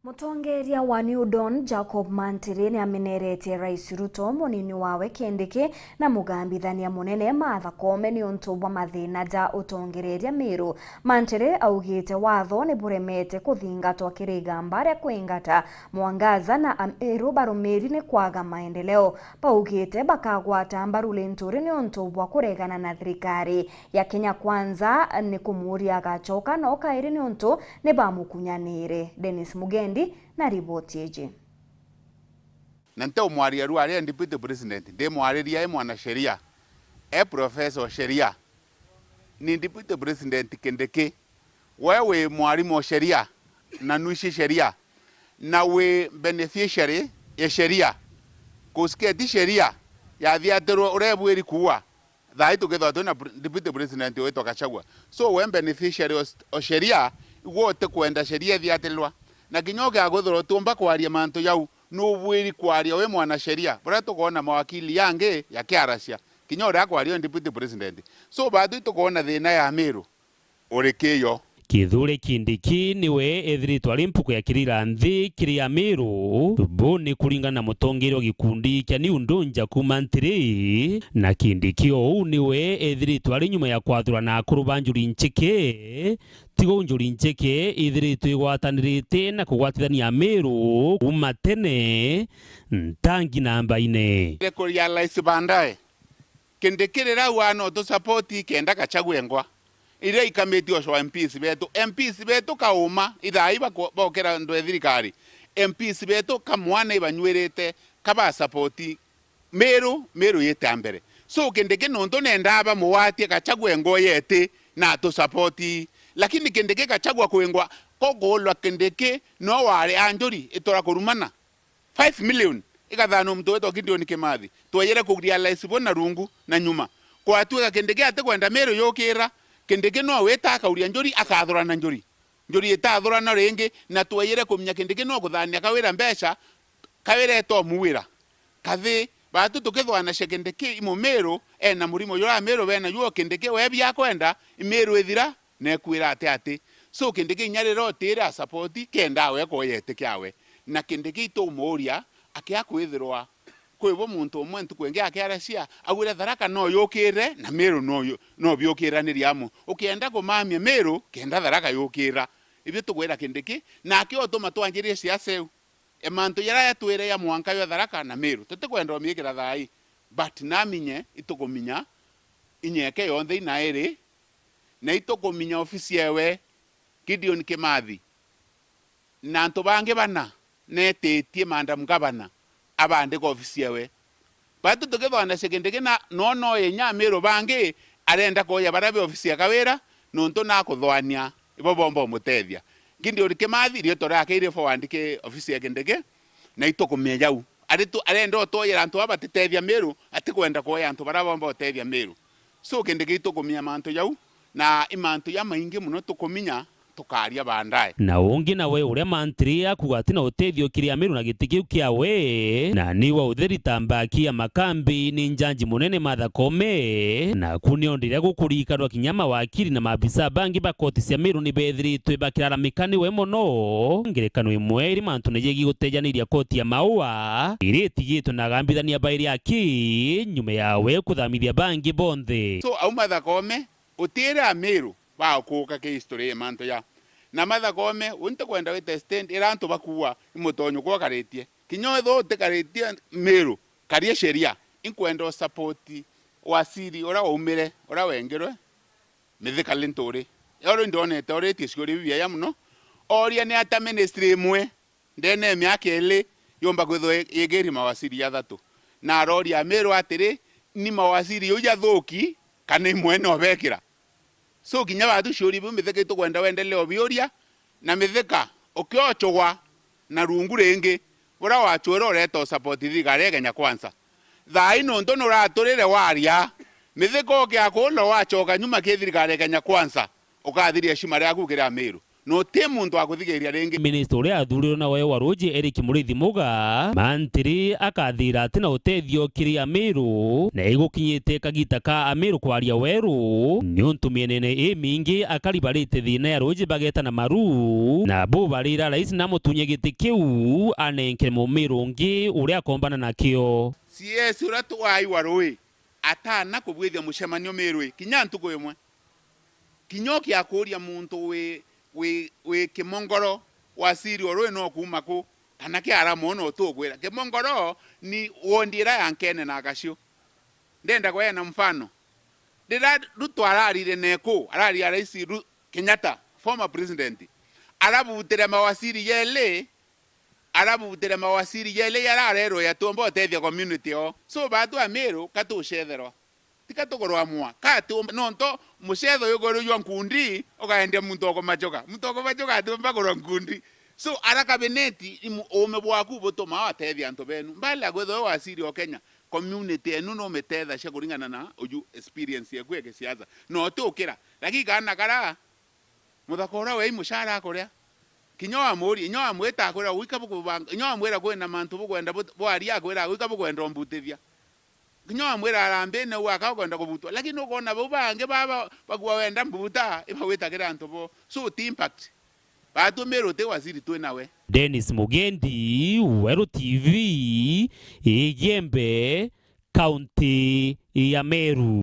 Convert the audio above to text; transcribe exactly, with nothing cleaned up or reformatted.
Mutongeria wa New Dawn, Jacob Mantiri, ni ameneretie Rais Ruto, munini wawe Kindiki na mugambithania munene Martha Koome niuntu bwa mathina ja utongereria Miru. Mantiri augite watho ni buremete kuthingatwa kiri igamba ria kwingata Mwangaza na Amiru barumiri ni kwaga maendeleo. Baugite bakagwata mbaru Linturi niuntu bwa kuregana na thirikari ya Kenya Kwanza ni kumuuria agacoka no kairi niuntu ni bamukunyanire. Dennis Mugendi na riboti iji. Na nteumwaria rua aria deputy president, ndimwariria e mwanasheria, e professor wa sheria, ni deputy president Kindiki. We wi mwarimu wa sheria na nuici sheria, na wi beneficiary ya sheria, kusketi sheria yathiatirwe uria ibwiri kuua. Thaa ii tukethirwa twina pre-, deputy president witwa Gachagua. So we beneficiary o, o sheria, igwe utikwenda sheria ithiatilwa. Na kinya ukiaga kwithirwa utiumba kwaria mantu jau, nubwiri kwaria wi mwanasheria, buria tukoona mawakili yangi yakiaracia, kinya uria akwaria wi deputy president. So baatwi tukoona thina ya Miru uri kiyo. Kithure Kindiki niwe ethiritwe ari mpuku ya kirira nthi kiri Amiru. Buu ni kuringana na mutongeria wa gikundi kia New Dawn Jacob Mantiri, na Kindiki ou niwe ethiritwe ari nyuma ya kwathurana akuru ba Njuri Ncheke. Tiga u Njuri Ncheke ithiritwe igwatanirite na kugwatithania Amiru kuuma tene, ntangi na mbaine. Ile kurealize baadaye, Kindiki riria aua no tu support kenda Gachagua engwa. Iria ikamiti ocwa M Ps betu, M Ps betu kauma, ithaa ii bako-, bokira antu e thirikari. M Ps betu kamwana ibanyuirite, kaba support Miru, Miru yite a mbere. So Kindiki nontu nendaa bamugwatie Gachagua engwa yeti na tu support. Lakini Kindiki Gachagua kwingwa, ko kuulwa Kindiki no wari a Njuri itura kurumana. Five million ikathanwa muntu witwa Gideon Kimathi. Tweyire ku realize bo na rungu na nyuma. Kwatwika Kindiki atikwenda Miru yukira, Kindiki no wita akauria Njuri, akathurana Njuri. Njuri itathurana ringi, na tweyire kumenya Kindiki no kuthania Kawira mbeca, Kawira itomuwira. Kathi, baatu tukithwanacia Kindiki i Mumiru, ena murimo juria Amiru bena juo, Kindiki we biakwenda, i Miru ithira, nekwira ati ati. So Kindiki inya riria utiri a support, kenda we koyete kiawe. Na Kindiki itumuuria, akia kwithirwa kwi bo muntu umwe ntuku ingi akiaracia, augire Tharaka no yukire, na Miru no yu-, no biukiraniria amu. Ukienda kumamia Miru, kenda Tharaka yukira. Ibio tugwira Kindiki, nake utuma twanjirie siasa iu. E mantu jaria jatwire ja mwanka jwa Tharaka na Miru, tutikwenda umiikira thaa ii, but naminye itukuminya inyeke yonthe inairi, na itukuminya ofisi ewe Gideon Kimathi, na antu bangi bana netitie Madam Gavana abandika ofisi ewe. Batu tukithwanacia Kindiki na no no inya Amiru bangi arenda kuuja baria be ofisi ya Kawira, nontu nakuthwania ibo bomba umutethia. Gideon Kimathi, riitwa riake iri forward ki ofisi ya Kindiki, na itukumenya jau. Ari tu, arenda utoyera antu aba batitethia Miru, atikwenda kuoya antu baria bomba utethia Miru. So Kindiki itukumenya mantu jau, na i mantu jamaingi mono tukuminya, tukaria baadaye. Na ungi nawe uria mantri akuuga ati na utethio kiri Amiru na giti kiu kiawe, na ni wa utheri ta mbaki ya makambi ni njanji munene Martha Koome, naku ni ondire gukurikanwa kinya mawakili na maabisa bangi ba koti cia Miru ni bethiritwe bakiraramika niwe mono. Ngerekano imwe iri mantune jegii gutejaniria koti ya Maua, iri itigitwe na agambithania bairi aki nyuma yawe kuthamithia bangi bonthe. So, au Martha Koome, utire Amiru bakuuka ki history ya mantu ja. Na Martha Koome, u ntikwenda wite stand ira antu bakuua i mutonyo kwa ukaritie. Kinya wethirwa utikaritie Miru, karia sheria. Inkwenda u support waziri uria waumire, uria wengirwe, Mithika Linturi. Already ndonete oritie ciuria bibiaja mono. Oria ni ata ministry imwe ndene ya miaka iri yumba kwithirwa i-, igiri mawaziri jathatu. Na aroria Amiru atiri, ni mawaziri jau jathuki kana imwe no bekira? So kinya batu ciuria biu Mithika itukwenda wendelee ubiuria, na Mithika ukiocugwa na rungu ringi, buria wacwire ureta u support thirikari ya Kenya Kwanza. Thaa ii nontu nuraturire waria, Mithika ukiakuula wacoka nyuma ki thirikari ya Kenya Kwanza, ukathiria heshima riaku kiri Amiru. Na uti muntu wa kuthigiria ringi. Minista uria athurirwe nawe wa ruuji Eric Muriithi Muga, mantiri akathira ati na utethio kiri Amiru, na igukinyite kagita ka Amiru kwaria weru, niuntu mienene imingi akari barite thina ya ruuji bageta na maru, na bo barira rais namutunye giti kiu anenke Mumiru ungi uria akombana nakio. C S uria twai wa rui atana kubwithia mucemanio Miru ii, kinya ntuku imwe. Kinya ukiakuria muntu wi, wi, wi Kimongoro, waziri o rui no kuuma ku, kana kiaramo no tukwira. Kimongoro ni wondi ira ya Nkene na Gaciu. Ndenda kweena mfano. Rira Ruto ararire neku, arari ya rais Ru-, Kenyatta, former president, arabutire mawaziri yeli, arabutire mawaziri yeli yararerwe yatuomba utethia community o. So, batu Amiru, katucetherwa. Tika tukurwa mwa. Kati um-, nonto mucetho yuguru jwa nkundi, ukaendia muntu okumachoka. Muntu okumachoka atiumba kurwa nkundi. So, ara kabineti, imu-, uume bwaku butuma watethia antu benu. Mbali ya kwithwa wi waziri o Kenya, community enu numitethacia kuringana na uju experience yeku ya kisiasa. No ti ukira. Lakini kaana kara, muthaka uria wei mucara akuria. Kinya wamuria, inya wamwita akwira, "Gwika bukubanga," inya wamwira, "Kwina mantu bukwenda but-, bwaria," akwira, "Gwika bukwenda umbutithia." Kinya wamwira, "Arambine uu aka ukwenda kubutwa." Lakini ukona bau bangi baba bagua wenda mbuta, ibagwitagira antu bo. So, ti impact. Batu Miru ti waziri twi nawe. Dennis Mugendi, Weru T V, Igembe, kaunti ya Meru.